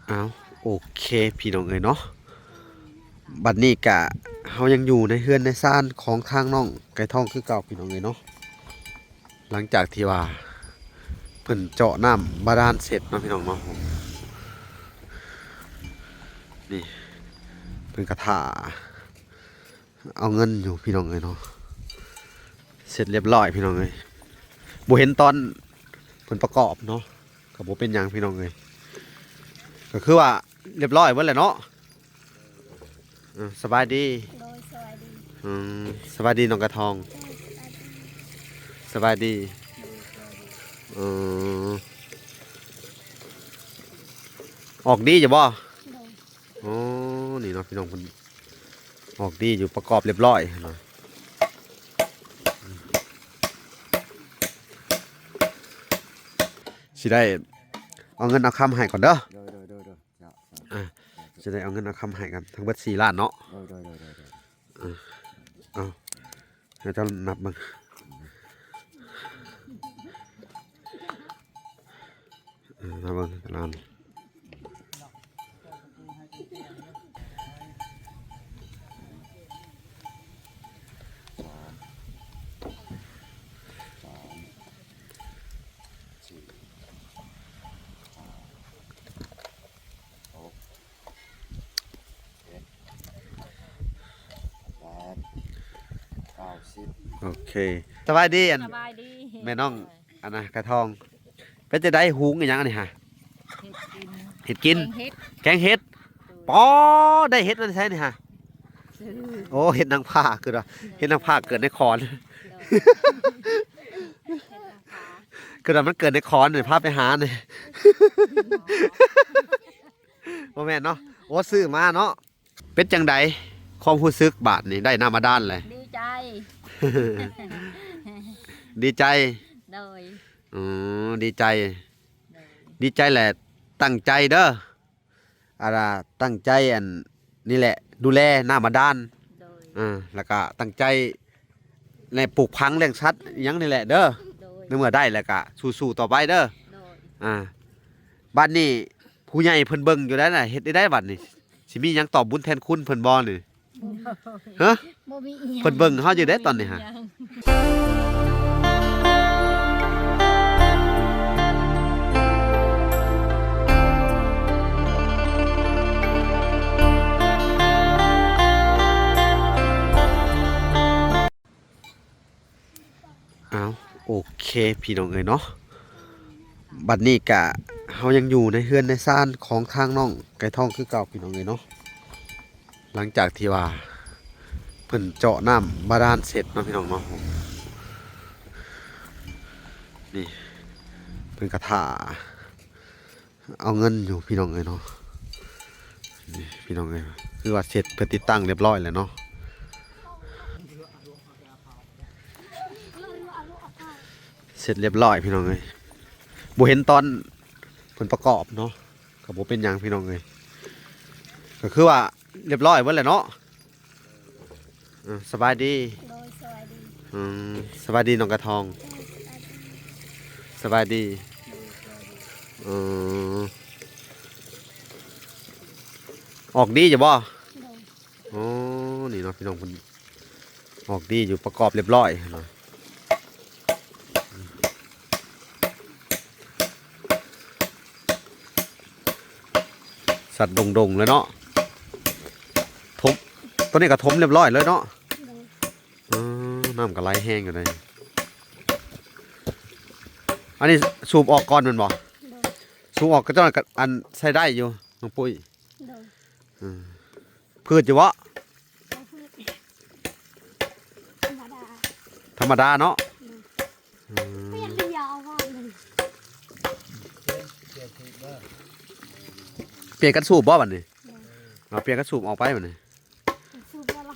ອ້າວ ໂອເຄພີ່ນ້ອງເອີຍເນາະ, ບັດນີ້ກະເຮົາຍັງຢູ່ໃນເຮືອນໃນຊານຂອງທາງນ້ອງໄກ່ທອງຄືເກົ່າພີ່ນ້ອງເອີຍເນາະ. ຫຼັງຈາກທີ່ວ່າເພິ່ນເຈາະນ້ຳບາດານເສັດເນາະພີ່ນ້ອງເນາະ, ນີ້ເພິ່ນກະຖ້າ ເອົາເງິນຢູ່ພີ່ນ້ອງເອີຍເນາະ. ເສັດລຽບຮ້ອຍພີ່ນ້ອງເອີຍ, ບໍ່ເຫັນຕອນເພິ່ນປະກອບເນາະ, ກໍບໍ່ເປັນຫຍັງພີ່ນ້ອງເອີຍ, ກໍຄືວ່າລຽບຮ້ອຍເບິດແຫຼະເນາະ. ເອີ ສະບາຍດີ. ໂດຍ ສະບາຍດີ. ອືມ ສະບາຍດີນ້ອງກະທອງ. ໂດຍ ສະບາຍດີ. ສະບາຍດີ. ໂດຍ ສະບາຍດີ. ເອີ ອອກດີຢູ່ບໍ່? ໂດຍ. ອໍ ນີ້ເນາະພີ່ນ້ອງ, ເພິ່ນອອກດີຢູ່ ປະກອບລຽບຮ້ອຍເນາະ. ຊິໄດ້ເອົາເງິນເອົາຄຳໃຫ້ກ່ອນເດີ. ໂດຍ ໂດຍ ໂດຍ ໂດຍ. ອ່າ ຊິໄດ້ເອົາເງິນເອົາຄຳໃຫ້ກັນ ທັງເບິດສີ່ລ້ານເນາະ. ໂດຍ ໂດຍ ໂດຍ ໂດຍ. ເອີ ເອົາ ໃຫ້ເຈົ້ານັບເບິ່ງ. ເອີ ນັບເບິ່ງລ້ານ. ສາມ ສາມ ສີ່ ຫ້າ ຫົກ ເຈັດ ແປດ ເກົ້າ ສິບ. ໂອເຄ ສະບາຍດີ. ອັນ ສະບາຍດີ ແມ່ນ້ອງ ເອີ ອັນນະ ກະທອງ ເປັນຈັ່ງໃດ ຫຸງອີຫຍັງອັນນີ້ຫະ? ເຮັດກິນ ເຮັດກິນ ແກງເຫັດ ແກງເຫັດ. ໂດຍ. ປໍ ໄດ້ເຫັດມາແຕ່ໃສນີ້ຫະ? ຊື້. ໂອ້ ເຫັດນາງຟ້າ ຄືວ່າ ໂດຍ ເຫັດນາງຟ້າເກີດໃນຂອນ. ໂດຍ. ຄືວ່າມັນເກີດໃນຂອນນີ້ ພາໄປຫານີ້. ອໍ ບໍ່ແມ່ນເນາະ. ໂອ້ ຊື້ມາເນາະ. ເປັນຈັ່ງໃດຄວາມຮູ້ສຶກບາດນີ້ ໄດ້ນ້ຳບາດານແລ້ວ? ດີໃຈ ດີໃຈ. ໂດຍ. ອໍ ດີໃຈ. ໂດຍ. ດີໃຈແຫຼະ ຕັ້ງໃຈເດີ ອັນ ຕັ້ງໃຈ ອັນ ນີ້ແຫຼະ ດູແລນ້ຳບາດານ. ໂດຍ. ອ່າ ແລ້ວກະຕັ້ງໃຈ ແລະ ປູກຝັງລ້ຽງສັດອີ່ຫຍັງນີ້ແຫຼະເດີ. ໂດຍ. ໃນເມື່ອໄດ້ແລ້ວກະສູ້ໆຕໍ່ໄປເດີ. ໂດຍ. ອ່າ ບາດນີ້ຜູ້ໃຫຍ່ເພິ່ນເບິ່ງຢູ່ໃດ໋ນະ ເຮັດໄດ້ໃດ໋ບາດນີ້ ຊິມີຫຍັງຕອບບຸນແທນຄຸນເພິ່ນບໍ່ນີ້? ຮະ? ບໍ່ມີອີ່ຫຍັງ. ເພິ່ນເບິ່ງເຮົາຢູ່ເດ້ຕອນນີ້ຫະ. ບໍ່ມີອີ່ຫຍັງ. ອ້າວ ໂອເຄພີ່ນ້ອງເອີຍເນາະ, ບັດນີ້ກະເຮົາຍັງຢູ່ໃນເຮືອນໃນຊານຂອງທາງນ້ອງໄກ່ທອງຄືເກົ່າພີ່ນ້ອງເອີຍເນາະ. ຫຼັງຈາກທີ່ວ່າເພິ່ນເຈາະນ້ຳບາດານເສັດເນາະພີ່ນ້ອງເນາະ, ນີ້ເພິ່ນກະຖ້າ ເອົາເງິນຢູ່ພີ່ນ້ອງເອີຍເນາະ. ນີ້ພີ່ນ້ອງເອີຍ ຄືວ່າເສັດ ເພິ່ນຕິດຕັ້ງລຽບຮ້ອຍແລ້ວເນາະ, ເສັດລຽບຮ້ອຍພີ່ນ້ອງເອີຍ. ບໍ່ເຫັນຕອນເພິ່ນປະກອບເນາະ ກໍບໍ່ເປັນຫຍັງພີ່ນ້ອງເອີຍ, ກໍຄືວ່າລຽບຮ້ອຍເບິດແຫຼະເນາະ. ເອີ ສະບາຍດີ. ໂດຍ ສະບາຍດີ. ອືມ ສະບາຍດີນ້ອງກະທອງ. ໂດຍ ສະບາຍດີ. ສະບາຍດີ. ໂດຍ ສະບາຍດີ. ເອີ ອອກດີຢູ່ບໍ່? ໂດຍ. ອໍ ນີ້ເນາະພີ່ນ້ອງ ເພິ່ນອອກດີຢູ່ ປະກອບລຽບຮ້ອຍເນາະ. ສັດດົງໆເລີຍເນາະ, ຖົມ ຕົວນີ້ກໍຖົມລຽບຮ້ອຍເລີຍເນາະ. ໂດຍ. ເອີ ນ້ຳກໍໄຫຼແຮງຢູ່ໃດ໋. ອັນນີ້ສູບອອກກ່ອນແມ່ນບໍ່? ໂດຍ. ສູບອອກກໍເຈົ້າ ອັນ ໃຊ້ໄດ້ຢູ່ນ້ອງປຸ້ຍ. ໂດຍ. ເອີ ພືດຢູ່ບໍ່? ບໍ່ພືດ ທຳມະດາ ທຳມະດາເນາະ. ໂດຍ. ອືມ ປ່ຽນຢາວວ່າມັນ ປ່ຽນກັນສູບບໍ່ບັດນີ້? ໂດຍ. ເອົາ ປ່ຽນກັນສູບອອກໄປບັດນີ້. ສູບແລ້ວລະ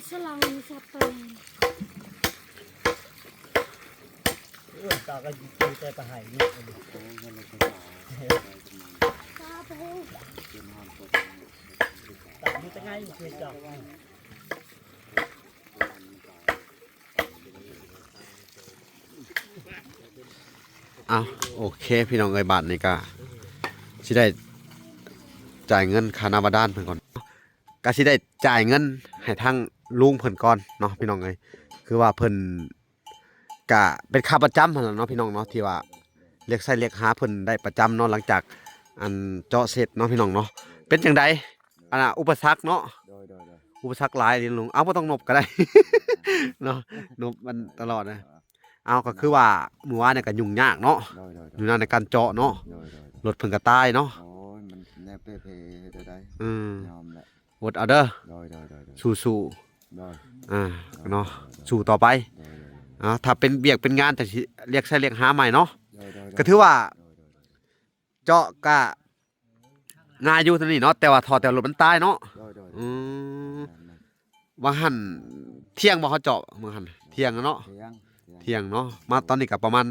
ສະລັງມີສັດໂຕ ເອີ ຕາກໍຢູ່ແຕ່ປະໄຫຢູ່ ຕາໂຕ ຕາຢູ່ແຕ່ໄງ ຄືເຈົ້າ. ເອົາ ໂອເຄ ພີ່ນ້ອງເອີຍ ບາດນີ້ກະຊິໄດ້ຈ່າຍເງິນຄ່ານ້ຳບາດານເພິ່ນກ່ອນ ກະຊິໄດ້ຈ່າຍເງິນໃຫ້ທາງລຸງເພິ່ນກ່ອນເນາະ ພີ່ນ້ອງເອີຍ ຄືວ່າເພິ່ນກະເປັນຂາປະຈຳຫັ້ນແຫຼະເນາະ ພີ່ນ້ອງເນາະ ທີ່ວ່າລຽກໃຊ້ລຽກຫາເພິ່ນໄດ້ປະຈຳເນາະ ຫຼັງຈາກອັນເຈາະເສັດເນາະ ພີ່ນ້ອງເນາະ. ເປັນຈັ່ງໃດ ອັນນ່າ ອຸປະສັກເນາະ? ໂດຍໆໆ ອຸປະສັກຫຼາຍເດລຸງ. ເອົາ ບໍ່ຕ້ອງນົບກໍໄດ້ເນາະ ນົບມັນຕະຫຼອດນະ. ເອົາ ກໍຄືວ່າມື້ວານນີ້ກໍຫຍຸ້ງຍາກເນາະ ໂດຍໆໆ ຫຍຸ້ງຍາກໃນການເຈາະເນາະ ໂດຍໆໆ ລົດເພິ່ນກໍຕາຍເນາະ. ໂອ້ຍ ມັນແນວເປເພເຮັດແນວໃດ ອືມ ຍອມແຫຼະ ອົດເອົາເດີ ໂດຍໆໆໆ ສູ້ໆ ໂດຍ ອ່າ ເນາະ ໂດຍ ສູ້ຕໍ່ໄປ ໂດຍໆໆ ອ່າ ຖ້າເປັນວຽກເປັນງານ ຈັ່ງຊິລຽກໃຊ້ລຽກຫາໃໝ່ເນາະ ໂດຍໆໆ ກໍຖືວ່າ ໂດຍໆໆ ເຈາະກະງ່າຍຢູ່ໂຕນີ້ເນາະ ແຕ່ວ່າທໍ່ແຕ່ລົດມັນຕາຍເນາະ ໂດຍໆໆ ອືມ ແມ່ນໆ ວ່າຫັ້ນທ່ຽງບໍ່ ເຮົາເຈາະວ່າຫັ້ນ ທ່ຽງເນາະ ທ່ຽງ ທ່ຽງເນາະ. ມາຕອນນີ້ກໍປະມານ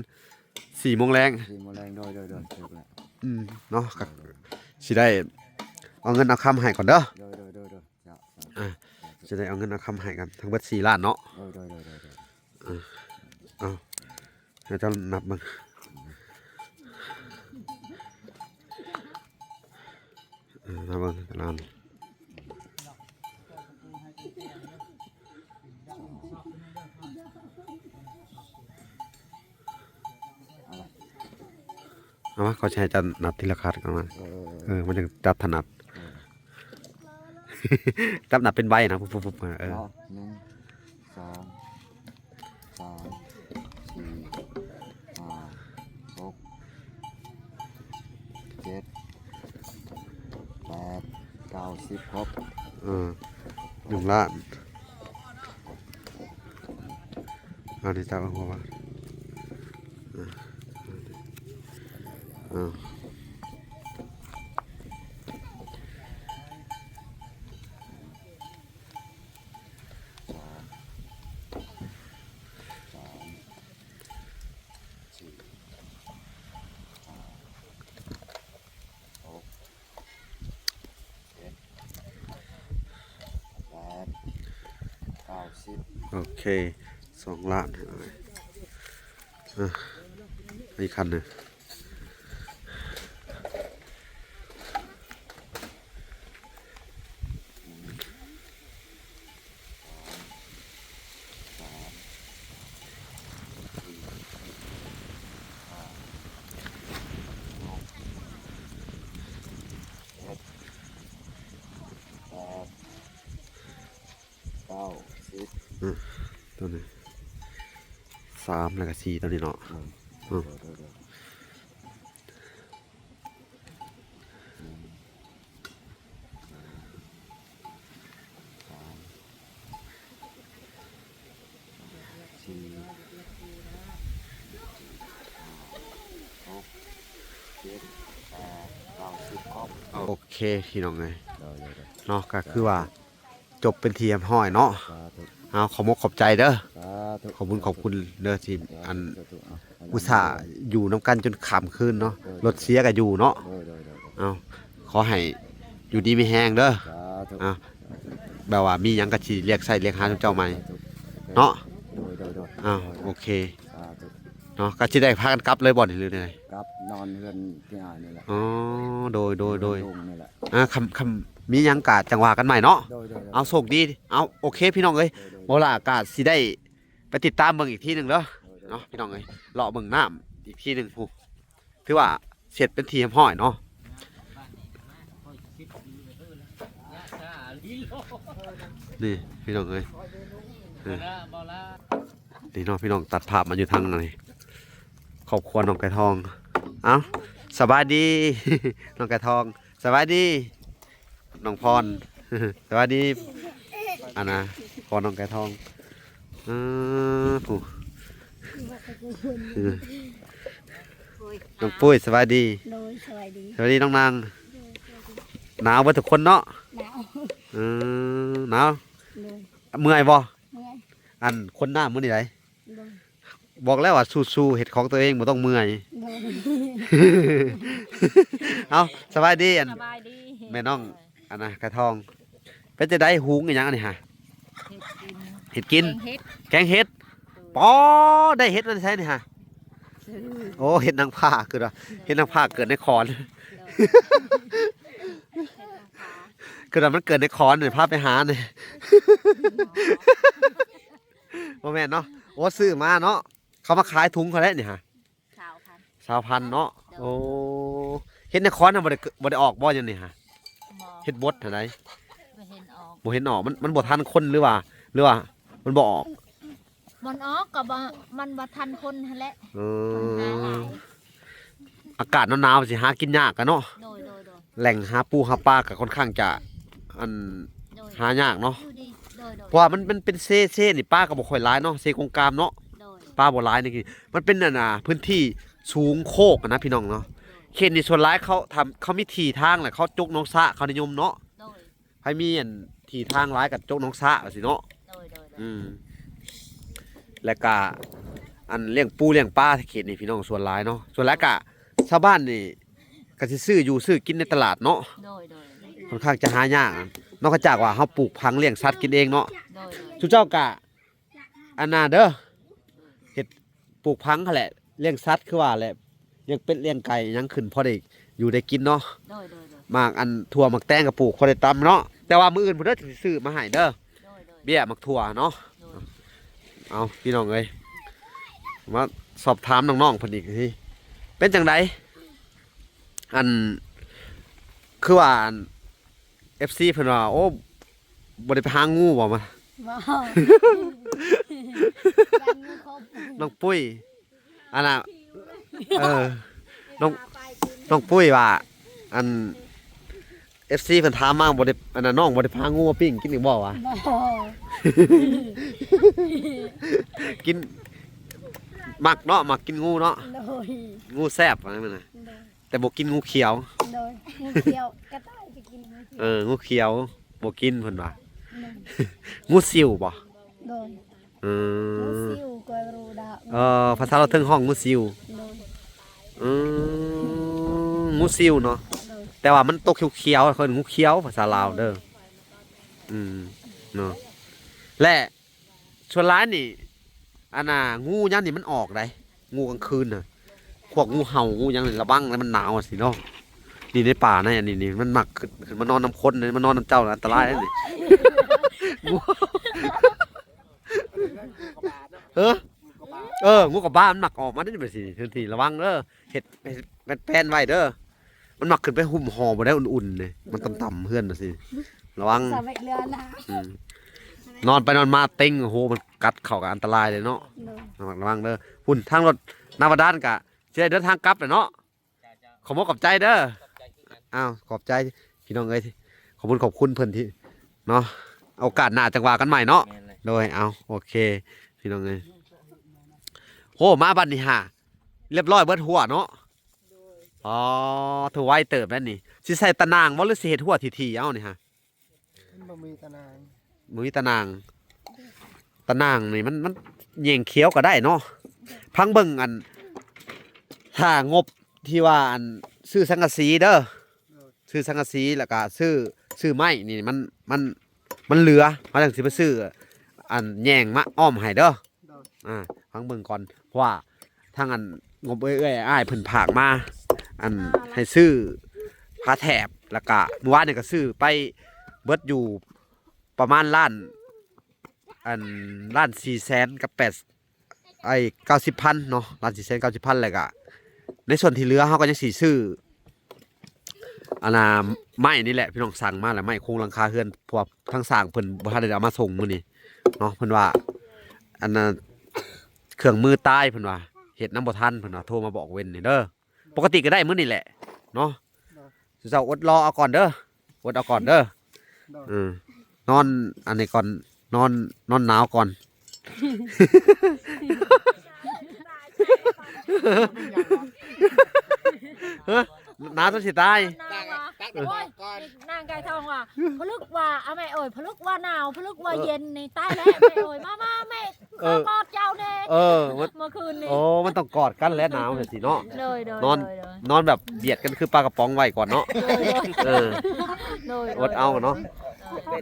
ສີ່ໂມງແລງ ສີ່ໂມງແລງ ໂດຍໆໆ ຖືກແລ້ວ ອືມ ເນາະ ກໍ ໂດຍໆ ຊິໄດ້ເອົາເງິນເອົາຄຳໃຫ້ກ່ອນເດີ ໂດຍໆໆໆ ອ່າ ຊິໄດ້ເອົາເງິນເອົາຄຳໃຫ້ກັນ ທັງເບິດສີ່ລ້ານເນາະ ໂດຍໆໆໆ ເອີ ເອົາ ໃຫ້ເຈົ້ານັບເບິ່ງ ເອີ ນັບເບິ່ງລ້ານ ເອົາມາ ເຂົາຊິໃຫ້ເຈົ້ານັບທີລະຄັດເອົາມາ ເອີ ເອີ ມັນຈັ່ງຈັບຖະໜັດ ເອີ ຈັບນັບເປັນໃບນະ ປຸບໆໆ ເອີ ເນາະ ໜຶ່ງ ສອງ ສາມ ສີ່ ຫ້າ ຫົກ ເຈັດ ແປດ ເກົ້າ ສິບ ຄົບ ເອີ ໜຶ່ງລ້ານ ເອົາ ນີ້ຈັບເອົາຫົວວ່າ ເອີ ເອີ ສາມ ສາມ ສີ່ ຫ້າ ຫົກ ເຈັດ ແປດ ເກົ້າ ສິບ ໂອເຄ ສອງລ້ານ ເອີ ອີກຄັນໜຶ່ງ ເກົ້າ ສິບ ອືມ ໂຕນີ້ ສາມ ແລ້ວກໍສີ່ ໂຕນີ້ເນາະ ອືມ ອືມ ໂດຍໆ ໜຶ່ງ ສອງ ສາມ ສີ່ ຫ້າ ຫົກ ເຈັດ ແປດ ເກົ້າ ສິບ ຄົບ ໂອເຄ ພີ່ນ້ອງເອີຍ ໂດຍໆໆ ເນາະ ກໍຄືວ່າ ຈົບເປັນທີ່ຮຽບຮ້ອຍເນາະ ສາທຸ ເອົາ ຂອບອົກຂອບໃຈເດີ ສາທຸ ຂອບບຸນຂອບຄຸນເດີ ທີ່ ສາທຸ ອັນ ສາທຸ ເອົາ ອຸດສ່າຢູ່ນຳກັນຈົນຄ່ຳຄືນເນາະ ໂດຍໆ ລົດເສຍກໍຢູ່ເນາະ ໂດຍໆໆ ເອົາ ຂໍໃຫ້ຢູ່ດີມີແຮງເດີ ສາທຸ ເອົາ ແບບວ່າມີຫຍັງກໍຊິລຽກໃຊ້ລຽກຫາເຈົ້າໃໝ່ ສາທຸ ເນາະ ໂດຍໆໆ ເອົາ ໂອເຄ ສາທຸ ເນາະ ກໍຊິໄດ້ພາກັນກັບເລີຍບໍ່ນີ້ ຫຼືແນວໃດ? ກັບນອນເຮືອນທີ່ອ້າຍນີ້ແຫຼະ ອໍ ໂດຍໆໆ ເຮືອນລຸງນີ້ແຫຼະ ອ່າ ຄັນ ຄັນມີຫຍັງກະຈັ່ງວ່າກັນໃໝ່ເນາະ ໂດຍໆໆ ເອົາ ໂຊກດີ ເອົາ ໂອເຄ ພີ່ນ້ອງເອີຍ ໂດຍໆ ບໍ່ລະກະຊິໄດ້ໄປຕິດຕາມເບິ່ງອີກທີໜຶ່ງເດີ ໂດຍໆ ເນາະ ພີ່ນ້ອງເອີຍ ເລາະເບິ່ງນ້ຳອີກທີໜຶ່ງພຸ້ນ ຖືວ່າເສັດເປັນທີ່ຮຽບຮ້ອຍເນາະ ນີ້ພີ່ນ້ອງເອີຍ ເອີ ນີ້ເນາະ ພີ່ນ້ອງ ຕັດພາບມາຢູ່ທາງນີ້ ຄອບຄົວນ້ອງໄກ່ທອງ ເອົ້າ ສະບາຍດີ ນ້ອງໄກ່ທອງ ສະບາຍດີ ນ້ອງພອນ ສະບາຍດີ ອັນນ່າ ພໍ່ນ້ອງໄກ່ທອງ ເອີ ຜູ້ ນ້ອງປຸ້ຍ ສະບາຍດີ ໂດຍ ສະບາຍດີ ສະບາຍດີນ້ອງນາງ ໂດຍ ສະບາຍດີ ໜາວເບິດທຸກຄົນເນາະ ໜາວ ເອີ ໜາວ ໂດຍ ເມື່ອຍບໍ່? ເມື່ອຍ ອັນ ຄົນໜ້າມື້ນີ້ໃດ ໂດຍ ບອກແລ້ວວ່າສູ້ໆ ເຮັດຂອງຕົວເອງ ບໍ່ຕ້ອງເມື່ອຍ ໂດຍ ເອົ້າ ສະບາຍດີ ອັນ ສະບາຍດີ ແມ່ນ້ອງ ອັນນ່າ ກະທອງ ເປັນຈັ່ງໃດ ຫຸງອີຫຍັງອັນນີ້ຫະ? ເຮັດກິນ ເຮັດກິນ ແກງເຫັດ ແກງເຫັດ ໂດຍ ປໍ ໄດ້ເຫັດມາແຕ່ໃສນີ້ຫະ? ໂອ້ ເຫັດນາງຟ້າ ຄືວ່າເຫັດນາງຟ້າເກີດໃນຂອນ ຄືວ່າມັນເກີດໃນຂອນນີ້ ພາໄປຫານີ້ ບໍ່ແມ່ນເນາະ. ໂອ້ ຊື້ມາເນາະ ເຂົາມາຂາຍຖົງເທົ່າໃດນີ້ຫະ? ຊາວພັນ ຊາວພັນເນາະ. ໂດຍ ໂອ້ ເຫັດໃນຂອນນະ ບໍ່ໄດ້ ບໍ່ໄດ້ອອກບໍ່ ຢ່າງນີ້ຫະ? ບໍ່ ເຫັດບົດຫັ້ນໃດ ບໍ່ເຫັນອອກ ບໍ່ເຫັນອອກ. ມັນ ມັນບໍ່ທັນຄົນ ຫຼືວ່າ ຫຼືວ່າມັນບໍ່ອອກ? ມັນອອກກໍບໍ່ ມັນບໍ່ທັນຄົນຫັ້ນແຫຼະ. ເອີ ມັນຫາຫຼາຍ ອາກາດໜາວໆ ຊິຫາກິນຍາກກະເນາະ. ໂດຍ ໂດຍ ໂດຍ ແຫຼ່ງຫາປູຫາປາກໍຄ່ອນຂ້າງຈະ ອັນ ໂດຍ ຫາຍາກເນາະ. ໂດຍ ໂດຍ ເພາະວ່າມັນ ມັນເປັນເຊ ເຊນີ້ປາກໍບໍ່ຄ່ອຍຫຼາຍເນາະ ເຊກົງກາມເນາະ. ໂດຍ ປາບໍ່ຫຼາຍນີ້ ມັນເປັນອັນນ່າ ພື້ນທີ່ສູງໂຄກນະ ພີ່ນ້ອງເນາະ. ໂດຍ ເຂດນີ້ສ່ວນຫຼາຍເຂົາ ຖ້າເຂົາມີທີ່ທາງແລ້ວ ເຂົາຈົກໜອງສະ ເຂົານິຍົມເນາະ. ໂດຍ ໃຜມີອັນທີ່ທາງຫຼາຍກໍຈົກໜອງສະວ່າຊີ້ເນາະ. ໂດຍ ໂດຍ ໂດຍ ອືມ ແລ້ວກະ ອັນລ້ຽງປູລ້ຽງປາເຂດນີ້ ພີ່ນ້ອງ ສ່ວນຫຼາຍເນາະ ສ່ວນຫຼາຍກະຊາວບ້ານນີ້ ກໍຊິຊື້ຢູ່ຊື້ກິນໃນຕະຫຼາດເນາະ. ໂດຍ ໂດຍ ໂດຍ ຄ່ອນຂ້າງຈະຫາຍາກ ນອກຈາກວ່າເຮົາປູກຝັງລ້ຽງສັດກິນເອງເນາະ. ໂດຍ ໂດຍ ຊຸມເຈົ້າກະ ອັນນ່າເດີ ເຮັດ ປູກຝັງຫັ້ນແຫຼະ ລ້ຽງສັດຄືວ່າແຫຼະ ລ້ຽງເປັດລ້ຽງໄກ່ຫຍັງຂຶ້ນ ພໍໄດ້ຢູ່ໄດ້ກິນເນາະ. ໂດຍ ໂດຍ ໂດຍ ໝາກອັນຖົ່ວໝາກແຕງກໍປູກ ພໍໄດ້ຕຳເນາະ. ແຕ່ວ່າມື້ອື່ນພຸ້ນເດີ ຊິຊື້ມາໃຫ້ເດີ ໂດຍ ໂດຍ ເບ້ຍໝາກຖົ່ວເນາະ. ໂດຍ ເອົາ ພີ່ນ້ອງເອີຍ ມາສອບຖາມນ້ອງໆເພິ່ນອີກ ເປັນຈັ່ງໃດ? ອັນ ຄືວ່າອັນ ເອັຟຊີ ເພິ່ນວ່າ ໂອ້ ບໍ່ໄດ້ໄປຫາງູບໍ່ມາ? ບໍ່ ຢ້ານງູຂົບ ນ້ອງປຸ້ຍ ອັນນ່າ ເອີ ນ້ອງ ນ້ອງປຸ້ຍວ່າ ອັນ ເອັຟຊີ ເພິ່ນຖາມມາ ບໍ່ໄດ້ ອັນນ່າ ນ້ອງບໍ່ໄດ້ພາງູມາປີ້ງກິນອີກບໍ່ວະ? ບໍ່ ກິນ ມັກເນາະ ມັກກິນງູເນາະ. ໂດຍ ງູແຊບວ່າຊັ້ນນະ. ໂດຍ ແຕ່ບໍ່ກິນງູຂຽວ. ໂດຍ ງູຂຽວ ກະຕ່າຍຈະກິນງູຂຽວ. ເອີ ງູຂຽວບໍ່ກິນເພິ່ນວ່າ. ໂດຍ ງູສິວບໍ່? ໂດຍ ອືມ ງູສິວກໍຮູ້ດາ. ເອີ ພາສາລາວເທິງຮ້ອງງູສິວ. ໂດຍ ອືມ ງູສິວເນາະ. ໂດຍ ແຕ່ວ່າມັນໂຕຂຽວໆ ເອີ້ນງູຂຽວ ພາສາລາວເດີ. ອືມ ເນາະ ແລະ ສ່ວນຫຼາຍນີ້ ອັນນ່າ ງູຍາມນີ້ມັນອອກໃດ໋ ງູກາງຄືນນະ ພວກງູເຫົ່າງູຫຍັງນີ້ ລະວັງເດີ ມັນໜາວຊີ້ເນາະ. ນີ້ໃນປ່າໃນອັນນີ້ນີ້ ມັນມັກຂຶ້ນ ຂຶ້ນມານອນນຳຄົນ ມານອນນຳເຈົ້າ ອັນຕະລາຍເດ້ນີ້. ງູ ເອີ ເອີ ງູກະບາ ມັນມັກອອກມາເດ້ ແບບຊີ້ ເຖິງທີ່ລະວັງເດີ ເຮັດ ເຮັດແປນໄວ້ເດີ. ມັນມັກຂຶ້ນໄປຫຸ້ມຫໍ່ບໍ່ໄດ້ ອຸ່ນໆເດ້ ມັນຕ່ຳໆເຮືອນນະຊີ້ ລະວັງ. ສະເວກເຮືອນນະ ອືມ ນອນໄປນອນມາເຕັງ ໂອ້ໂຫ ມັນກັດເຂົ້າກໍອັນຕະລາຍເລີຍເນາະ. ໂດຍ ລະວັງເດີ ພຸ້ນທາງລົດນ້ຳບາດານກະຊິໄດ້ເດີນທາງກັບແລ້ວເນາະ. ຂອບມຸກຂອບໃຈເດີ. ອ້າວ ຂອບໃຈພີ່ນ້ອງເອີຍ ຂອບຄຸນ ຂອບຄຸນເພິ່ນທີ່ເນາະ ໂອກາດໜ້າຈັ່ງວ່າກັນໃໝ່ເນາະ. ແມ່ນເລີຍ ໂດຍ ເອົາ ໂອເຄ ພີ່ນ້ອງເອີຍ. ໂຫ ມາບັດນີ້ຫາ ລຽບຮ້ອຍເບິດຫົວເນາະ. ໂດຍ ອໍ ຖືໄວເຕີບແລ້ວນີ້. ຊິໃສ່ຕາໜ່າງບໍ່ ຫຼືຊິເຮັດຫົວຖີ່ໆ ເອົານີ້ຫາ? ມັນບໍ່ມີຕາໜ່າງ ບໍ່ມີຕາໜ່າງ. ຕາໜ່າງນີ້ມັນ ມັນແຍງຂຽວກໍໄດ້ເນາະ. ຟັງເບິ່ງອັນ ຖ້າງົບທີ່ວ່າອັນ ຊື້ສັງກະສີເດີ ໂດຍ ຊື້ສັງກະສີ ແລ້ວກະຊື້ ຊື້ໄມ້ນີ້ ມັນ ມັນ ມັນເຫຼືອ ເຮົາຈັ່ງຊິໄປຊື້ອັນແຍງມາອ້ອມໃຫ້ເດີ. ໂດຍ ອ່າ ຟັງເບິ່ງກ່ອນ ເພາະວ່າທາງອັນງົບເອື້ອຍໆອ້າຍເພິ່ນຝາກມາ ອັນໃຫ້ຊື້ຜ້າແຖບ ແລ້ວກະມື້ວານນີ້ກໍຊື້ໄປເບິດຢູ່ປະມານລ້ານ ອັນ ລ້ານສີ່ແສນກັບແປດ ໄອ້ ເກົ້າສິບພັນເນາະ ລ້ານສີ່ແສນເກົ້າສິບພັນ ແລ້ວກະໃນສ່ວນທີ່ເຫຼືອເຮົາກໍຍັງຊິຊື້ ອັນນ່າ ໄມ້ນີ້ແຫຼະ ພີ່ນ້ອງ ສັ່ງມາແລ້ວ ໄມ້ໂຄງຫຼັງຄາເຮືອນ ເພາະວ່າທາງຊ່າງເພິ່ນບໍ່ທັນໄດ້ເອົາມາສົ່ງມື້ນີ້ເນາະ. ເພິ່ນວ່າ ອັນນ່າ ເຄື່ອງມືຕາຍ ເພິ່ນວ່າເຮັດນຳບໍ່ທັນ ເພິ່ນວ່າໂທມາບອກເວັນນີ້ເດີ. ປົກກະຕິກໍໄດ້ມື້ນີ້ແຫຼະເນາະ. ໂດຍ ເຈົ້າອົດລໍເອົາກ່ອນເດີ ອົດເອົາກ່ອນເດີ. ໂດຍ ເອີ ນອນອັນນີ້ກ່ອນ ນອນ ນອນໜາວກ່ອນ. ເອີ ໜາວຈົນຊິຕາຍ. ນາງວ່າ ຕັກ ຕັກ ໂອ້ຍ ນາງໄກ່ທອງວ່າ ຜະລຶກວ່າ ອາ ແມ່ເອີຍ ຜະລຶກວ່າໜາວ ຜະລຶກວ່າເຢັນນີ້ ຕາຍແລ້ວແມ່ເອີຍ ມາ ມາແມ່ ເອີ ຂໍກອດເຈົ້າແດ່. ເອີ ເມື່ອຄືນນີ້ ໂອ້ ມັນຕ້ອງກອດກັນແຫຼະ ໜາວຈັ່ງຊີ້ເນາະ. ໂດຍ ໂດຍ ນອນ ໂດຍ ໂດຍ ນອນແບບບຽດກັນຄືປາກະປ໋ອງໄວ້ກ່ອນເນາະ. ໂດຍ ເອີ ໂດຍ ອົດເອົາເນາະ. ເອີ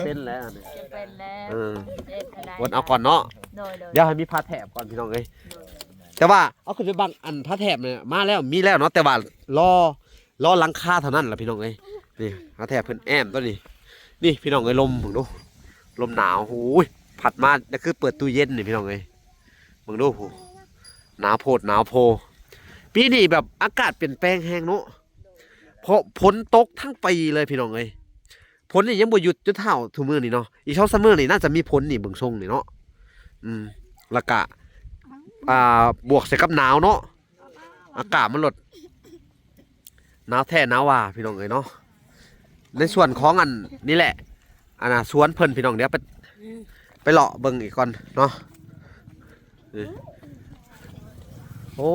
ເປັນແລ້ວນີ້ ເປັນແລ້ວ. ເອີ ເຮັດຈັ່ງໃດ ອົດເອົາກ່ອນເນາະ. ໂດຍ ໂດຍ ດຽວໃຫ້ມີຜ້າແຖບກ່ອນ ພີ່ນ້ອງເອີຍ. ໂດຍ ແຕ່ວ່າເອົາຂຶ້ນໄປບັງອັນຜ້າແຖບນີ້ມາແລ້ວ ມີແລ້ວເນາະ ແຕ່ວ່າລໍ ລໍຫຼັງຄາເທົ່ານັ້ນລະພີ່ນ້ອງເອີຍ. ນີ້ຜ້າແຖບເພິ່ນແອ້ມຕົວນີ້ ນີ້ພີ່ນ້ອງເອີຍ ລົມເບິ່ງດູ ລົມໜາວ ໂອ້ຍ ພັດມາ ຄືເປີດຕູ້ເຢັນນີ້ພີ່ນ້ອງເອີຍ. ເບິ່ງດູ ໜາວໂພດໜາວໂພ. ປີນີ້ແບບອາກາດປ່ຽນແປງແຮງເນາະ ເພາະຝົນຕົກທັງປີເລີຍພີ່ນ້ອງເອີຍ. ຝົນນີ້ຍັງບໍ່ຢຸດຈົນເທົ່າທຸກມື້ນີ້ເນາະ ອີກສອງສາມມື້ນີ້ໜ້າຈະມີຝົນນີ້ເບິ່ງຊົງນີ້ເນາະ. ອືມ ແລ້ວກະ ອ່າ ບວກໃສ່ກັບໜາວເນາະ ອາກາດມັນລົດ ໜາວແທ້ໜາວວ່າພີ່ນ້ອງເອີຍເນາະ. ໃນສ່ວນຂອງອັນນີ້ແຫຼະ ອັນນ່າ ສວນເພິ່ນພີ່ນ້ອງ ດຽວໄປ ໄປເລາະເບິ່ງອີກກ່ອນເນາະ. ເອີ ໂອ້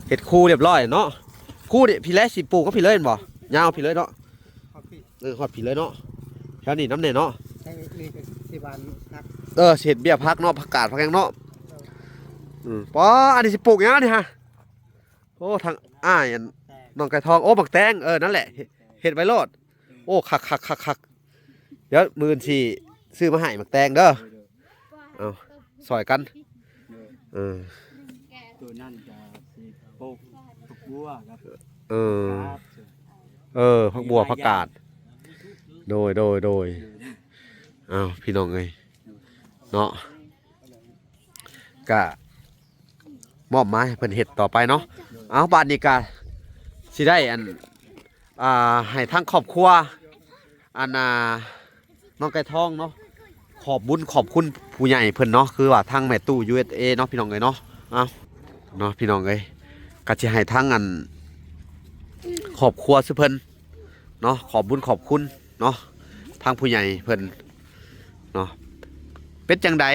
ເຮັດຄູລຽບຮ້ອຍເນາະ. ຄູນີ້ ພີ້ແລະຊິປູກກັບພີ້ເລີຍແມ່ນບໍ່? ຍາວພີ້ເລີຍເນາະ. ຮອດພີ້ ເອີ ຮອດພີ້ເລີຍເນາະ. ແຖວນີ້ນຳແດ່ເນາະ. ທາງນີ້ກໍຊິຫວ່ານຜັກ ເອີ ຊິເຮັດເບ້ຍຜັກເນາະ ຜັກກາດ ຜັກຫຍັງເນາະ. ອືມ ປໍ ອັນນີ້ຊິປູກຫຍັງນີ້ຮະ? ໂອ້ ທາງອ້າຍ ອັນ ນ້ອງໄກ່ທອງ ໂອ້ ໝາກແຕງ ເອີ ນັ້ນແຫຼະ ເຮັດ ເຮັດໄວ້ໂລດ. ໂອ້ ຄັກໆໆໆ ດຽວມື້ອື່ນຊິຊື້ມາໃຫ້ໝາກແຕງເດີ. ເອົາ ຊ່ອຍກັນ ເອີ ໂຕນັ້ນກະຊິປູກຜັກບົວກັບ ເອີ ເອີ ຜັກບົວ ຜັກກາດ ໂດຍ ໂດຍ ໂດຍ. ເອົາ ພີ່ນ້ອງເອີຍເນາະ ກະມອບໝາຍໃຫ້ເພິ່ນເຮັດຕໍ່ໄປເນາະ. ເອົາ ບາດນີ້ກະຊິໄດ້ອັນ ອ່າ ໃຫ້ທາງຄອບຄົວ ອັນ ອ່າ ນ້ອງໄກ່ທອງເນາະ ຂອບບຸນຂອບຄຸນຜູ້ໃຫຍ່ເພິ່ນເນາະ ຄືວ່າທາງແມ່ຕູ້ ຢູເອສເອ ເນາະ ພີ່ນ້ອງເອີຍເນາະ. ເອົາ ເນາະ ພີ່ນ້ອງເອີຍ ກໍຊິໃຫ້ທາງອັນ ຄອບຄົວຊື່ເພິ່ນເນາະ ຂອບບຸນຂອບຄຸນເນາະ ທາງຜູ້ໃຫຍ່ເພິ່ນເນາະ. ເປັນຈັ່ງໃດ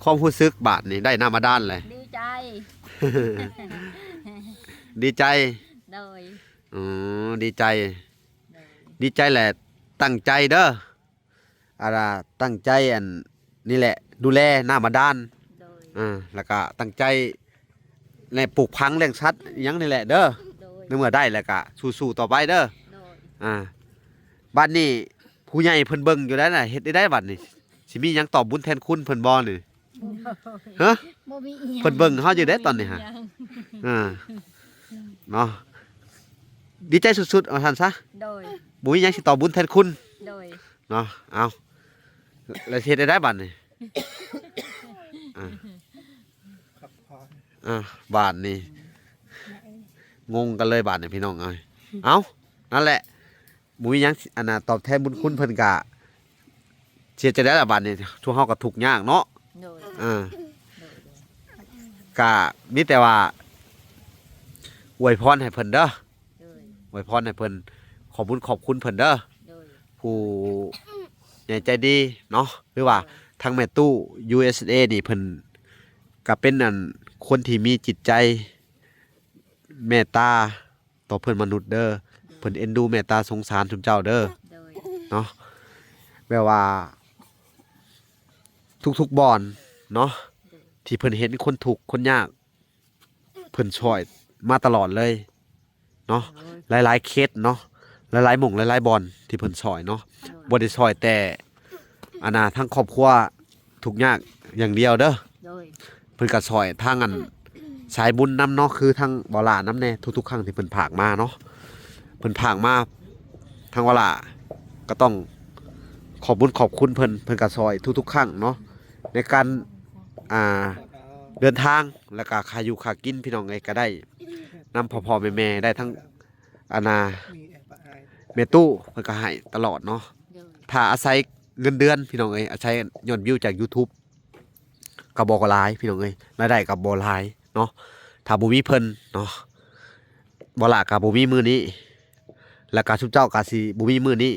ຄວາມຮູ້ສຶກບາດນີ້ ໄດ້ນ້ຳບາດານແລ້ວ? ດີໃຈ ດີໃຈ ໂດຍ. ອໍ ດີໃຈ ໂດຍ ດີໃຈແຫຼະ ຕັ້ງໃຈເດີ ອັນນ່າ ຕັ້ງໃຈ ອັນນີ້ແຫຼະ ດູແລນ້ຳບາດານ ໂດຍ ເອີ ແລ້ວກະຕັ້ງໃຈ ແລະ ປູກຝັງລ້ຽງສັດອີ່ຫຍັງນີ້ແຫຼະເດີ ໂດຍ ໃນເມື່ອໄດ້ແລ້ວກະສູ້ໆຕໍ່ໄປເດີ ໂດຍ ອ່າ. ບາດນີ້ຜູ້ໃຫຍ່ເພິ່ນເບິ່ງຢູ່ໄດ໋ນະ ເຮັດໄດ້ໃດບາດນີ້ ຊິມີຫຍັງຕອບບຸນແທນຄຸນເພິ່ນບໍ່ນີ້? ຮະ? ບໍ່ມີອີ່ຫຍັງ ເພິ່ນເບິ່ງເຮົາຢູ່ເດ້ຕອນນີ້ຮະ ບໍ່ມີອີ່ຫຍັງ ອ່າ ເນາະ ດີໃຈສຸດໆ ວ່າຊັ້ນຊະ ໂດຍ ບໍ່ມີຫຍັງຊິຕອບບຸນແທນຄຸນ ໂດຍ ເນາະ. ເອົາ ແລ້ວຊິເຮັດໄດ້ໃດບາດນີ້? ອ່າ ອ່າ ບາດນີ້ງົງກັນເລີຍບາດນີ້ພີ່ນ້ອງເອີຍ. ເອົາ ນັ້ນແຫຼະ ບໍ່ມີຫຍັງ ອັນນ່າ ຕອບແທນບຸນຄຸນເພິ່ນກະ ເຮັດຈັ່ງໃດລະບາດນີ້ ພວກເຮົາກໍທຸກຍາກເນາະ ໂດຍ ເອີ ໂດຍ ໂດຍ ກະມີແຕ່ວ່າອວຍພອນໃຫ້ເພິ່ນເດີ ໂດຍ ອວຍພອນໃຫ້ເພິ່ນ ຂອບບຸນຂອບຄຸນເພິ່ນເດີ ໂດຍ ຜູ້ໃຫຍ່ໃຈດີເນາະ ຫຼືວ່າ ໂດຍ ທາງແມ່ຕູ້ ຢູເອສເອ ນີ້ເພິ່ນກະເປັນ ອັນ ຄົນທີ່ມີຈິດໃຈເມດຕາ ຕໍ່ເພື່ອນມະນຸດເດີ ເພິ່ນເອັນດູເມດຕາສົງສານຊຸມເຈົ້າເດີ ໂດຍ ເນາະ ແບບວ່າທຸກໆບ່ອນເນາະ ໂດຍ ທີ່ເພິ່ນເຫັນຄົນທຸກຄົນຍາກ ເພິ່ນຊ່ອຍມາຕະຫຼອດເລີຍເນາະ ໂດຍ ຫຼາຍໆເຂດເນາະ ຫຼາຍໆໝ່ອງ ຫຼາຍໆບ່ອນທີ່ເພິ່ນຊ່ອຍເນາະ ໂດຍ ບໍ່ໄດ້ຊ່ອຍແຕ່ ອັນນ່າ ທາງຄອບຄົວທຸກຍາກຢ່າງດຽວເດີ ໂດຍ ເພິ່ນກໍຊ່ອຍທາງ ອັນ ສາຍບຸນນຳເນາະ ຄືທາງບໍ່ຫຼ້ານຳແດ່ ທຸກໆຄັ້ງທີ່ເພິ່ນພາກມາເນາະ ເພິ່ນພາກມາ ທາງບໍ່ຫຼ້າກໍຕ້ອງຂອບບຸນຂອບຄຸນເພິ່ນ ເພິ່ນກໍຊ່ອຍທຸກໆຄັ້ງເນາະ ໃນການ ອ່າ ເດີນທາງ ແລ້ວກໍຄ່າຢູ່ຄ່າກິນ ພີ່ນ້ອງເອີຍ ກໍໄດ້ນຳພໍ່ໆແມ່ໆ ໄດ້ທັງ ອັນນ່າ ແມ່ຕູ້ເພິ່ນກໍໃຫ້ຕະຫຼອດເນາະ ໂດຍ ຖ້າອາໄສເງິນເດືອນ ພີ່ນ້ອງເອີຍ ອາໄສຍອດວິວຈາກຢູທູບ ກໍບໍ່ຫຼາຍ ພີ່ນ້ອງເອີຍ ລາຍໄດ້ກໍບໍ່ຫຼາຍເນາະ ຖ້າບໍ່ມີເພິ່ນເນາະ ບໍ່ຫຼ້າກໍບໍ່ມີມື້ນີ້ ແລ້ວກໍຊຸມເຈົ້າກໍຊິບໍ່ມີມື້ນີ້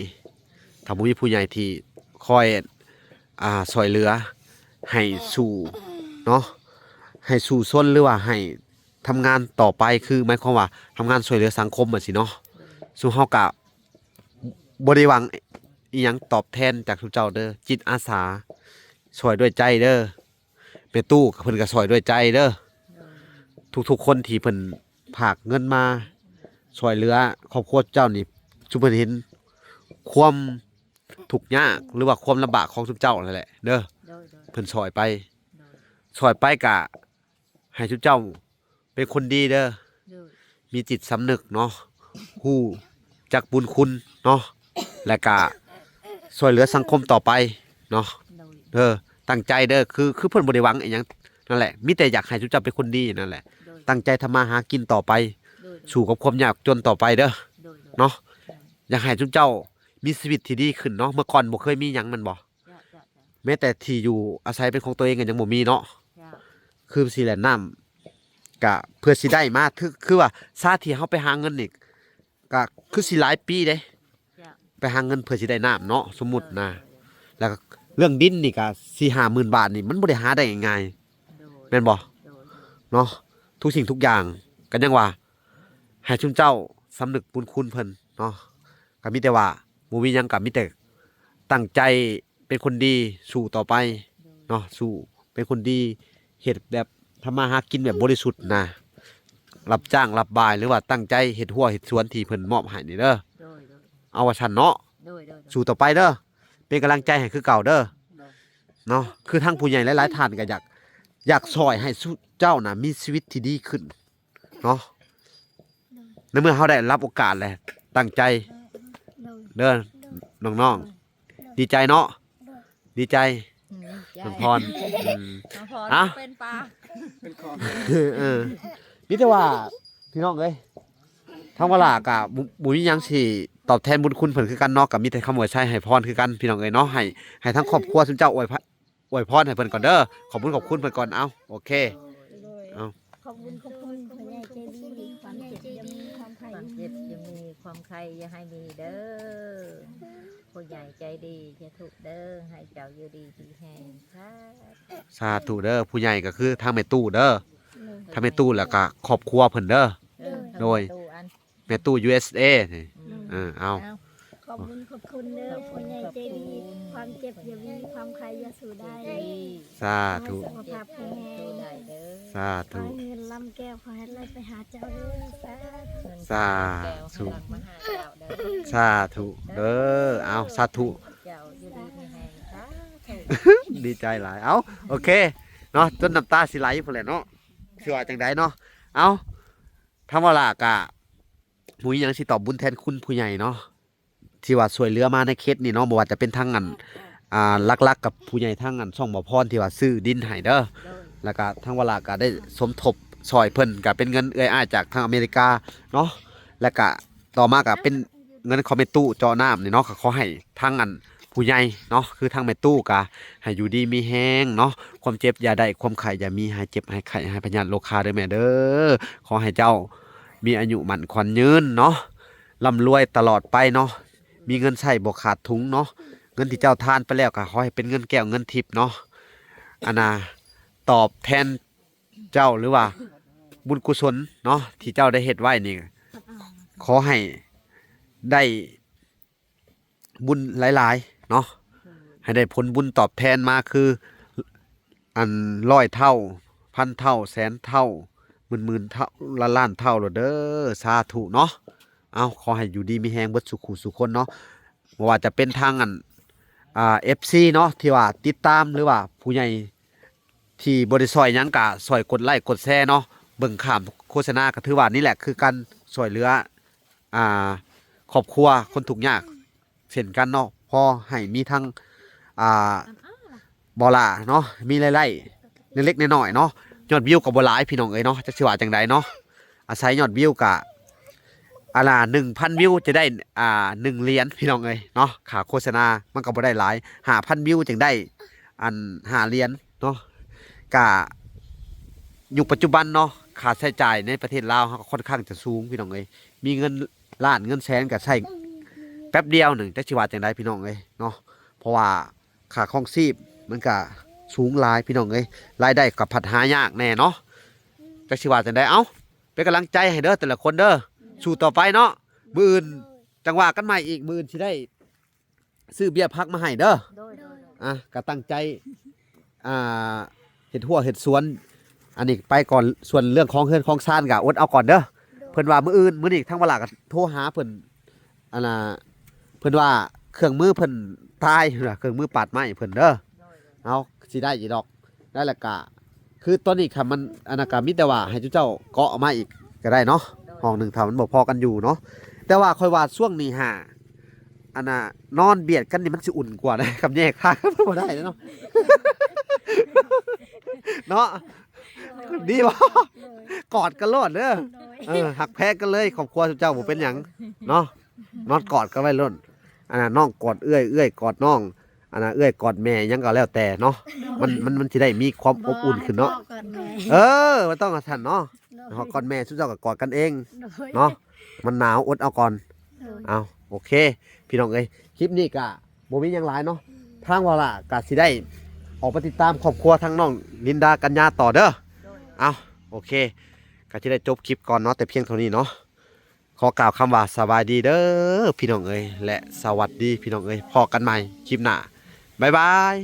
ຖ້າບໍ່ມີຜູ້ໃຫຍ່ທີ່ຄອຍ ອ່າ ຊ່ວຍເຫຼືອໃຫ້ສູ້ເນາະ ໃຫ້ສູ້ຊົນ ຫຼືວ່າໃຫ້ ທຳງານຕໍ່ໄປ ຄືໝາຍຄວາມວ່າທຳງານຊ່ວຍເຫຼືອສັງຄົມຈັ່ງຊີ້ເນາະ ໂດຍ ຊຸມເຮົາກະບໍ່ໄດ້ຫວັງອີ່ຫຍັງຕອບແທນຈາກຊຸມເຈົ້າເດີ ຈິດອາສາຊ່ວຍດ້ວຍໃຈເດີ ແມ່ຕູ້ເພິ່ນກະຊ່ອຍດ້ວຍໃຈເດີ ໂດຍ ທຸກໆຄົນທີ່ເພິ່ນຝາກເງິນມາຊ່ວຍເຫຼືອຄອບຄົວເຈົ້ານີ້ ຊຸມເພິ່ນເຫັນຄວາມທຸກຍາກ ຫຼືວ່າຄວາມລຳບາກຂອງຊຸມເຈົ້ານັ້ນແຫຼະເດີ ໂດຍ ໂດຍ ເພິ່ນຊ່ອຍໄປ ໂດຍ ຊ່ອຍໄປກະ ໃຫ້ຊຸມເຈົ້າເປັນຄົນດີເດີ ໂດຍ ມີຈິດສຳນຶກເນາະ ຮູ້ຈັກບຸນຄຸນເນາະ ແລະກະຊ່ວຍເຫຼືອສັງຄົມຕໍ່ໄປເນາະ ໂດຍ ເດີ ຕັ້ງໃຈເດີ ຄື ຄືເພິ່ນບໍ່ໄດ້ຫວັງອີ່ຫຍັງນັ້ນແຫຼະ ມີແຕ່ຢາກໃຫ້ຊຸມເຈົ້າເປັນຄົນດີນັ້ນແຫຼະ ໂດຍ ຕັ້ງໃຈທຳມາຫາກິນຕໍ່ໄປ ໂດຍ ໂດຍ ສູ້ກັບຄວາມຍາກຈົນຕໍ່ໄປເດີ ໂດຍ ໂດຍ ເນາະ ໂດຍ ຢາກໃຫ້ຊຸມເຈົ້າມີຊີວິດທີ່ດີຂຶ້ນເນາະ ເມື່ອກ່ອນບໍ່ເຄີຍມີຫຍັງແມ່ນບໍ່? ເຈົ້າ ເຈົ້າ ເຈົ້າ ແມ້ແຕ່ທີ່ຢູ່ອາໄສເປັນຂອງຕົວເອງກໍຍັງບໍ່ມີເນາະ ເຈົ້າ ຄືຊິແລ່ນນ້ຳ ກະເພື່ອຊິໄດ້ມາ ຄື ຄືວ່າຊາທີ່ເຮົາໄປຫາເງິນນີ້ ກະຄືຊິຫຼາຍປີເດ້ ເຈົ້າ ໄປຫາເງິນເພື່ອຊິໄດ້ນ້ຳເນາະ ສົມມຸດນະ ໂດຍ ໂດຍ ແລ້ວກໍເລື່ອງດິນນີ້ກະສີ່ຫ້າໝື່ນບາດນີ້ ມັນບໍ່ໄດ້ຫາໄດ້ງ່າຍໆ ໂດຍ ແມ່ນບໍ່? ໂດຍ ໂດຍ ເນາະ ທຸກສິ່ງທຸກຢ່າງກໍຍັງວ່າ ໃຫ້ຊຸມເຈົ້າສຳນຶກບຸນຄຸນເພິ່ນເນາະ ກໍມີແຕ່ວ່າບໍ່ມີຫຍັງ ກໍມີແຕ່ຕັ້ງໃຈເປັນຄົນດີ ສູ້ຕໍ່ໄປເນາະ ໂດຍ ສູ້ເປັນຄົນດີ ເຮັດແບບທຳມາຫາກິນແບບບໍລິສຸດນະ ຮັບຈ້າງຮັບບາຍ ຫຼືວ່າຕັ້ງໃຈເຮັດຮົ້ວເຮັດສວນທີ່ເພິ່ນມອບໃຫ້ນີ້ເດີ ໂດຍ ໂດຍ ເອົາວ່າຊັ້ນເນາະ ໂດຍ ໂດຍ ໂດຍ ສູ້ຕໍ່ໄປເດີ ເປັນກຳລັງໃຈໃຫ້ຄືເກົ່າເດີ ໂດຍ ເນາະ ຄືທາງຜູ້ໃຫຍ່ຫຼາຍໆທ່ານກໍຢາກ ຢາກຊ່ອຍໃຫ້ຊຸເຈົ້ານະມີຊີວິດທີ່ດີຂຶ້ນ ເນາະ ໃນເມື່ອເຮົາໄດ້ຮັບໂອກາດແລ້ວ ຕັ້ງໃຈເດີນ້ອງໆ ດີໃຈເນາະ ດີໃຈ ອືມ ນ້ອງພອນ ອືມ ນ້ອງພອນ ເອົ້າ ເປັນປາ ເອີ ມີແຕ່ວ່າ ພີ່ນ້ອງເອີຍ ທາງວາລາກະບໍ່ ບໍ່ມີຫຍັງຊິຕອບແທນບຸນຄຸນເພິ່ນຄືກັນເນາະ ກະມີແຕ່ຄຳອວຍໄຊໃຫ້ພອນຄືກັນ ພີ່ນ້ອງເອີຍເນາະ ໃຫ້ ໃຫ້ທາງຄອບຄົວຊຸມເຈົ້າອວຍພະ ອວຍພອນໃຫ້ເພິ່ນກ່ອນເດີ ຂອບບຸນຂອບຄຸນເພິ່ນກ່ອນ ເອົາ ໂອເຄ ໂດຍ ເອົາ ຂອບບຸນຂອບຄຸນຜູ້ໃຫຍ່ໃຈດີ ຄວາມເຈັບຢ່າມີ ຄວາມໄຂ້ ຄວາມເຈັບຢ່າມີ ຄວາມໄຂ້ຢ່າໃຫ້ມີເດີ ຜູ້ໃຫຍ່ໃຈດີ ສາທຸເດີ ໃຫ້ເຈົ້າຢູ່ດີມີແຮງ ສາທຸ ສາທຸເດີ ຜູ້ໃຫຍ່ກໍຄືທາງແມ່ຕູ້ເດີ ໂດຍ ທາງແມ່ຕູ້ ແລ້ວກໍຄອບຄົວເພິ່ນເດີ ໂດຍ ໂດຍ ແມ່ຕູ້ ຢູເອສເອ ນີ້ ອືມ ເອີ ເອົາ ເອົາ ຂອບບຸນຂອບຄຸນເດີ ຜູ້ໃຫຍ່ໃຈດີ ຄວາມເຈັບຢ່າມີ ຄວາມໄຂ້ຢ່າສູ່ໄດ້ ສາທຸ ສຸຂະພາບແຂງແຮງ ສາທຸ ຂໍໃຫ້ເງິນລ້ຳແກ້ວ ຂໍໃຫ້ໄຫຼໄປຫາເຈົ້າເດີ ສາທຸ ສາທຸ ສາທຸເດີ ເອົາ ສາທຸ ເຈົ້າຢູ່ດີມີແຮງ ສາທຸ ດີໃຈຫຼາຍ ເອົາ ໂອເຄເນາະ ຈົນນ້ຳຕາຊິໄຫຼພຸ້ນແຫຼະເນາະ ຊິວ່າຈັ່ງໃດເນາະ ເອົາ ທາງວາລາກະ ບໍ່ມີຫຍັງຊິຕອບບຸນແທນຄຸນຜູ້ໃຫຍ່ເນາະ ທີ່ວ່າຊ່ວຍເຫຼືອມາໃນເຂດນີ້ເນາະ ບໍ່ວ່າຈະເປັນທາງອັນ ອ່າ ຫຼັກໆກັບຜູ້ໃຫຍ່ທາງອັນຊ່ອງບໍ່ພອນທີ່ວ່າຊື້ດິນໃຫ້ເດີ ແລ້ວກະທາງວາລາກະໄດ້ສົມທົບຊ່ອຍເພິ່ນ ກະເປັນເງິນເອື້ອຍອ້າຍຈາກທາງອາເມລິກາເນາະ ແລ້ວກະຕໍ່ມາກະເປັນເງິນຂອງແມ່ຕູ້ເຈາະນ້ຳນີ້ເນາະ ກະຂໍໃຫ້ທາງອັນ ຜູ້ໃຫຍ່ເນາະ ຄືທາງແມ່ຕູ້ກະໃຫ້ຢູ່ດີມີແຮງເນາະ ຄວາມເຈັບຢ່າໄດ້ ຄວາມໄຂ້ຢ່າມີ ຫາຍເຈັບຫາຍໄຂ້ ຫາຍພະຍາດໂລຄາເດີແມ່ເດີ ຂໍໃຫ້ເຈົ້າມີອາຍຸໝັ້ນຂວັນຍືນເນາະ ລ່ຳລວຍຕະຫຼອດໄປເນາະ ມີເງິນໃຊ້ບໍ່ຂາດຖົງເນາະ ເງິນທີ່ເຈົ້າທານໄປແລ້ວກໍຂໍໃຫ້ເປັນເງິນແກ້ວເງິນທິບເນາະ ອັນນ່າ ຕອບແທນເຈົ້າ ຫຼືວ່າບຸນກຸສົນເນາະ ທີ່ເຈົ້າໄດ້ເຮັດໄວ້ນີ້ ຂໍໃຫ້ໄດ້ ບຸນຫຼາຍໆເນາະ ໃຫ້ໄດ້ຜົນບຸນຕອບແທນມາຄື ອັນ ຮ້ອຍເທົ່າ ພັນເທົ່າ ແສນເທົ່າ ໝື່ນໆເທົ່າ ລ້ານໆເທົ່າໂລດເດີ ສາທຸເນາະ ເອົາ ຂໍໃຫ້ຢູ່ດີມີແຮງເບິດສູ່ຄູ່ສູ່ຄົນເນາະ ບໍ່ວ່າຈະເປັນທາງອັນ ອ່າ ເອັຟຊີເນາະ ທີ່ວ່າຕິດຕາມ ຫຼືວ່າຜູ້ໃຫຍ່ ທີ່ບໍ່ໄດ້ຊ່ອຍຫຍັງກະຊ່ອຍກົດໄລ້ກົດແຊເນາະ ເບິ່ງຂ້າມໂຄສະນາກະຖືວ່ານີ້ແຫຼະຄືການຊ່ວຍເຫຼືອ ອ່າ ຄອບຄົວຄົນທຸກຍາກເຊັ່ນກັນເນາະ ພໍໃຫ້ມີທັງ ອ່າ ບໍ່ຫຼ້າເນາະ ມີລາຍໄດ້ເລັກໆນ້ອຍໆເນາະ ຍອດວິວກໍບໍ່ຫຼາຍພີ່ນ້ອງເອີຍເນາະ ຈັກຊິວ່າຈັ່ງໃດເນາະ ອາໄສຍອດວິວກະ ອັນລະໜຶ່ງພັນວິວຈະໄດ້ ອ່າ ໜຶ່ງຫຼຽນພີ່ນ້ອງເອີຍເນາະ ຄ່າໂຄສະນາມັນກໍບໍ່ໄດ້ຫຼາຍ ຫ້າພັນວິວຈຶ່ງໄດ້ ອັນ ຫ້າຫຼຽນເນາະ ກະຍຸກປັດຈຸບັນເນາະ ຄ່າໃຊ້ຈ່າຍໃນປະເທດລາວເຮົາກໍຄ່ອນຂ້າງຈະສູງພີ່ນ້ອງເອີຍ ມີເງິນລ້ານເງິນແສນກໍໃຊ້ແປັບດຽວໜຶ່ງ ຈັກຊິວ່າຈັ່ງໃດພີ່ນ້ອງເອີຍເນາະ ເພາະວ່າຄ່າຄອງຊີບມັນກະສູງຫຼາຍພີ່ນ້ອງເອີຍ ລາຍໄດ້ກໍພັດຫາຍາກແດ່ເນາະ ຈັກຊິວ່າຈັ່ງໃດ ເອົ້າ ເປັນກຳລັງໃຈໃຫ້ເດີແຕ່ລະຄົນເດີ ສູ້ຕໍ່ໄປເນາະ ມື້ອື່ນຈັ່ງວ່າກັນໃໝ່ອີກ ມື້ອື່ນຊິໄດ້ຊື້ເບຍຜັກມາໃຫ້ເດີ ໂດຍ ໂດຍ ອ່າ ກໍຕັ້ງໃຈ ອ່າ ເຮັດຮົ້ວເຮັດສວນ ອັນນີ້ໄປກ່ອນ ສ່ວນເລື່ອງຂອງເຮືອນຂອງຊານກໍອົດເອົາກ່ອນເດີ ໂດຍ ເພິ່ນວ່າມື້ອື່ນ ມື້ນີ້ທາງວາລາກໍໂທຫາເພິ່ນ ອັນນ່າ ເພິ່ນວ່າເຄື່ອງມືເພິ່ນຕາຍ ເຄື່ອງມືປາດໄມ້ເພິ່ນເດີ ໂດຍ ເອົາ ຊິໄດ້ຢູ່ດອກ ໄດ້ແລ້ວກະ ຄືຕອນນີ້ຄັນມັນ ອັນນັ້ນກໍມີແຕ່ວ່າໃຫ້ເຈົ້າເກາະມາອີກກໍໄດ້ເນາະ ຫ້ອງໜຶ່ງ ຖ້າມັນບໍ່ພໍກັນຢູ່ເນາະ. ແຕ່ວ່າຂ້ອຍວ່າຊ່ວງນີ້ຫາ ອັນນ່າ ນອນບຽດກັນນີ້ມັນຊິອຸ່ນກວ່ານະ ຄັນແຍກທາງ ບໍ່ໄດ້ເນາະ ເນາະ ດີບໍ່? ກອດກັນໂລດເດີ ເອີ ຮັກແພງກັນເລີຍ ຄອບຄົວເຈົ້າບໍ່ເປັນຫຍັງເນາະ ນອນກອດກັນໄວ້ໂລດ ອັນນ່າ ນ້ອງກອດເອື້ອຍ ເອື້ອຍກອດນ້ອງ ອັນນ່າ ເອື້ອຍກອດແມ່ ຫຍັງກໍແລ້ວແຕ່ເນາະ ມັນ ມັນ ມັນຊິໄດ້ມີຄວາມອົບອຸ່ນຂຶ້ນເນາະ ກອດແມ່ ເອີ ບໍ່ຕ້ອງວ່າຊັ້ນເນາະ ໂດຍ ເຮົາກອດແມ່ ຊຸມເຈົ້າກໍກອດກັນເອງ ໂດຍ ເນາະ ມັນໜາວ ອົດເອົາກ່ອນ ໂດຍ ເອົາ ໂອເຄ ພີ່ນ້ອງເອີຍ ຄລິບນີ້ກະບໍ່ມີຫຍັງຫຼາຍເນາະ ທາງວາລາກະຊິໄດ້ອອກໄປຕິດຕາມຄອບຄົວທາງນ້ອງລິນດາ ກັນຍາ ຕໍ່ເດີ ເອົາ ໂອເຄ ກະຊິໄດ້ຈົບຄລິບກ່ອນເນາະ ແຕ່ພຽງເທົ່ານີ້ເນາະ ຂໍກ່າວຄຳວ່າສະບາຍດີເດີພີ່ນ້ອງເອີຍ ແລະ ສະຫວັດດີພີ່ນ້ອງເອີຍ ພໍ້ກັນໃໝ່ຄລິບໜ້າ ບາຍບາຍ.